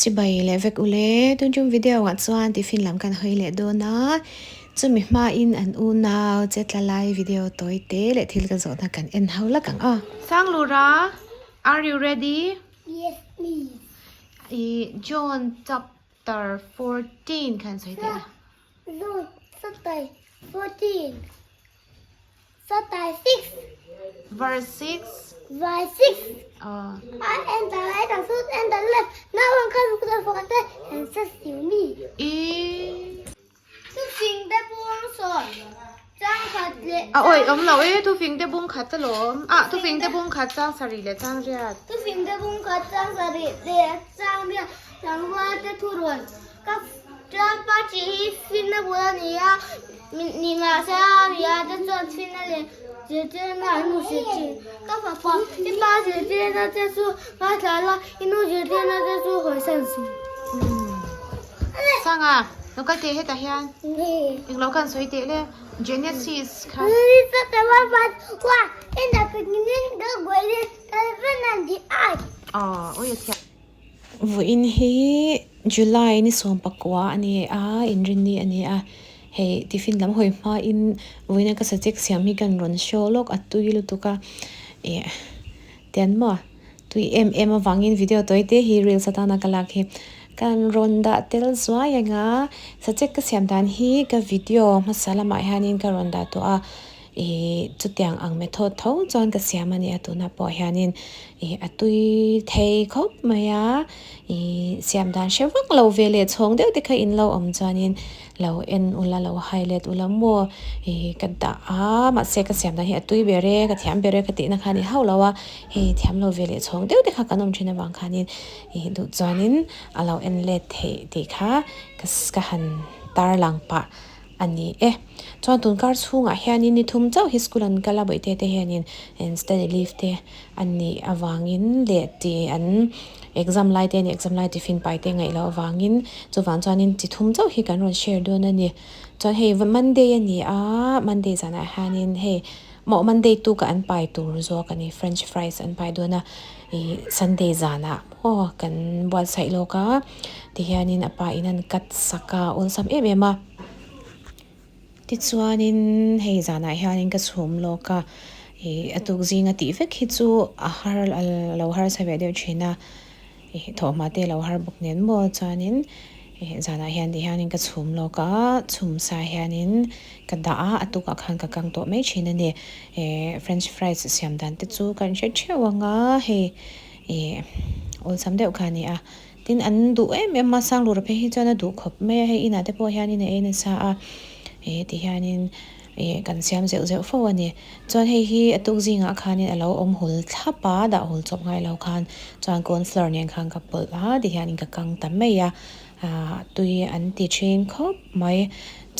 Chibai leh vek ule, tun tum video ah chuan tiffin lam kan hawi leh dawn a, chumi hmain an unau che tla lai video tawi te leh thil ka zawhna kan en ho lak ang a. Sanglura, are you ready? Yes please. I John chapter 14 khan sawi teh a. John chapter 14. Chapter 6. Verse 6. Verse 6. Oh. I am the right, the truth, and the life. No one comes to the Father except through me. I. Thufing te bung saw chang khat leh A awih awm lo e, thufing te bung khat alawm. Ah, thufing te bung khat chang sarih leh chang riat. Thufing te bung khat chang sarih leh chang riat tlangval te thurawn ka Tlangpa tih hi finna bul a ni a, ni mahse a ria te chuan finna leh zirtirna an hmu hrih thin. Ka fapa, i pa zirtirna te chu ngaithla la, i nu zirtirna te chu hawisan suh. Sanga, lo kal teh hetah hian englo khan sawi teh le, Genesis kha. Aw, ui a thiam. Vawiin hi July ni 19 a ni a, inrinni a ni a, hei tiffin lam hawi hmain vawiina ka subject siam hi kan rawn show lawk a tui lutuk a, ih tian maw tui em em avangin video tawi te hi reels atana ka lak hi kan rawn dah tel zuai ang a, subject ka siam dan hi ka video hmasa lamah hianin ka rawn dah tawh a. Ih chutiang ang method tho chuan ka siam a nia tunah pawh hianin ih a tui thei khawp mai a ih siam dan hre vak lo ve leh chhawng deuh te kha in lo awm chuanin lo en ula lo highlight ula maw ih ka dah a mahse ka siam dan hi a tui ber e ka thiam ber e ka tihna kha a ni hauh lo a hei thiam lo ve leh chhawng deuh te kha kan awm thin avang khanin ih duh chuanin a lo en let theih tih kha ka han tarlang pah. A ni e. Chuan tun kar chhungah hianin ni thum chauh hi school an kal a, bawihte te hianin study leave te an nih avangin leh ti an exam lai te a ni, exam lai tiffin pai te ngaih loh avangin chuvang chuanin chi thum chauh hi kan rawn share dawn a ni. Chuan hei Monday a ni a, Monday zanah hianin hei maw Monday tuk a an pai tur zawk a ni, french fries an pai dawn a, ih Sunday zanah maw kan buatsaih lawk a, tihianin a pa in an cut sak a, awlsam em em a. Tichuanin hei zanah hianin ka chhum lawk a, ih a tuk zinga tih vek hi chu a har a lo harsa ve deuh thin a, ih thawhhma te a lo har bawk nen maw chuanin ih zanah hian ti hianin ka chhum lawk a, chhum sa hianin ka dah a, a tukah khan ka kang tawh mai thin a ni. Ih french fries siam dan te chu kan hre theuh ang a, hei ih awlsam deuh kha a ni a. Tin, an duh em em a, Sanglura phei hi chuan a duh khawp mai a, hei inah te pawh hianin a ei nasa a, eh ti hianin eh kan siam zeuh zeuh fo a ni. Chuan hei hi a tuk zingah khanin a lo awm hul thlap a, dah hul chawp ngai lo khan chuan corn flour nen khan ka pawlh a, ti hianin ka kang ta mai a, ah tui an ti thin khawp mai.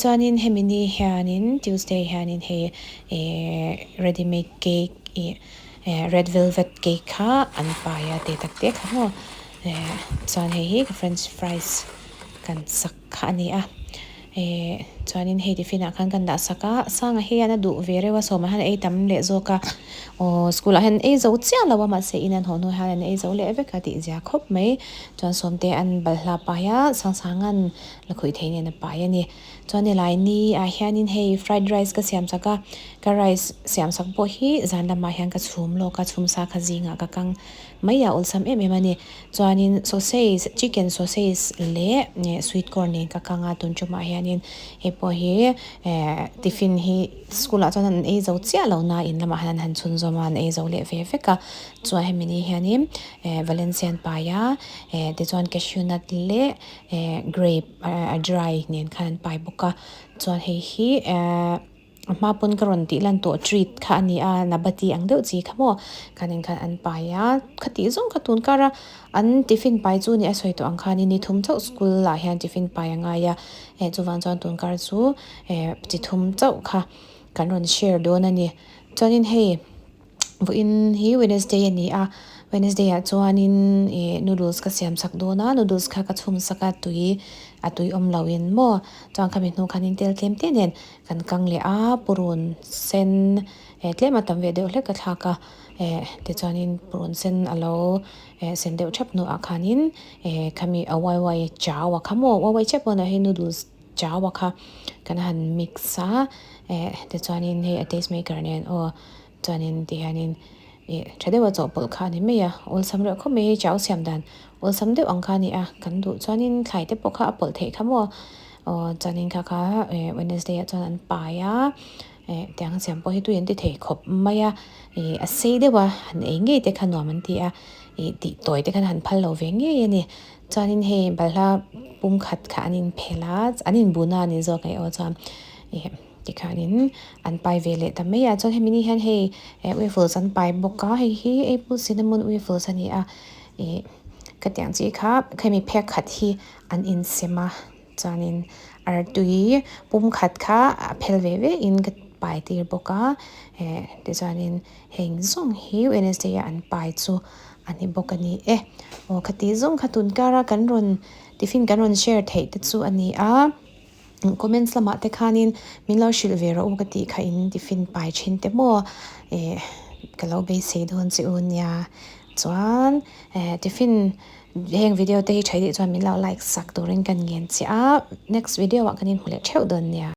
Chuanin hemi ni hianin Tuesday hianin hei eh ready made cake ih eh red velvet cake kha an pai a tih tak te kha maw eh chuan hei hi ka french fries kan sak kha a ni a eh chuanin hei tiffin ah khan kan dah sak a sanga hian a duh ve reuh a sawmah hian a ei tam leh zawk a aw school ah hian an ei zo chiah lo a mahse in an haw hnu hian an ei zo leh vek a tih zia khawp mai chuan sawmte an balhla pai a sangsangan lakhuih thei nen a pai a ni. Chuan helai ni ah hianin hei fried rice ka siam sak a, ka rice siam sak pawh hi zan lamah hian ka chhum lawk a, chhum sa kha zingah ka kang mai a awlsam em em a ni. Chuanin sausage chicken sausage leh sweet corn nen ka kang a tun tumah hianin hei pawh hi eh tiffin hi school ah chuan an ei zo chiah lo na in lamah hian an han chhunzawm a an ei zo leh ve vek a. Chuan hemi ni hianin eh valencia an pai a eh tichuan cashew nut leh eh grape. a dry nen khan an pai bawk a chuan hei hi ehh a hma pawn ka rawn tih lan tawh treat kha a ni a nabati ang deuh chi kha maw khanin khan an pai a khatih zawng kha tun kar a an tiffin pai chu ni a sawi tawh ang khanin ni thum chauh school ah hian tiffin pai a ngai a eh chuvang chuan tun kar chu eh chi thum chauh kha kan rawn share dawn a ni chuanin hei. Vawiin hi Wednesday a ni a, Wednesday ah chuanin ih noodles ka siam sak dawn a noodles kha ka chhum sak a tui a tui awm lo in maw chuan khami hnu khanin tel tlem te nen kan kang leh a purun sen eh tlem a tam ve deuh hlek a thlak a eh tichuanin purun sen a lo eh sen deuh thap hnuah khanin eh khami a waiwai chau a kha maw waiwai chiah pawh ni lo hei noodles chau a kha kan han mix a eh tichuanin hei a taste maker nen aw chuanin tihianin ih tha deuha chawhpawlh kha a ni mai a awlsam reuh khawp mai hi chau siam dan awlsam deuh ang kha a ni a kan duh chuanin thlai te pawh kha a pawlh theih kha maw aw chuanin kha kha eh Wednesday ah chuan an pai a eh tiang siam pawh hi tui an ti thei khawp mai a ih a sei deuh a han ei ngei te kha nuam an ti a ih tih tawi te khan han phal lo ve ngei a ni chuanin hei balhla pum khat kha an inphel a an inbun a ni zawk ang e aw chuan ih. Tikhanin an pai ve leh ta mai a, chuan hemi ni hian hei eh waffles an pai bawk a, hei hi apple cinnamon waffles a ni a, ih ka tiang chi kha khemi phek khat hi an insem a, chuanin artui pum khat kha a phel ve ve in ka pai tir bawk a, eh tichuanin heng zawng hi Wednesday a an pai chu a ni bawk a ni e, aw khati zawng kha tun kara kan rawn tiffin kan rawn share theih te chu a ni a. Comments lamah te khanin min lo hrilh ve rawh u ka tih kha in tiffin pai thin te maw eh ka lo beisei dawn che u nia chuan eh tiffin heng video te hi tha deuh chuan min lo like sak turin ka ngen che a next video ah kan inhmu leh theuh dawn nia.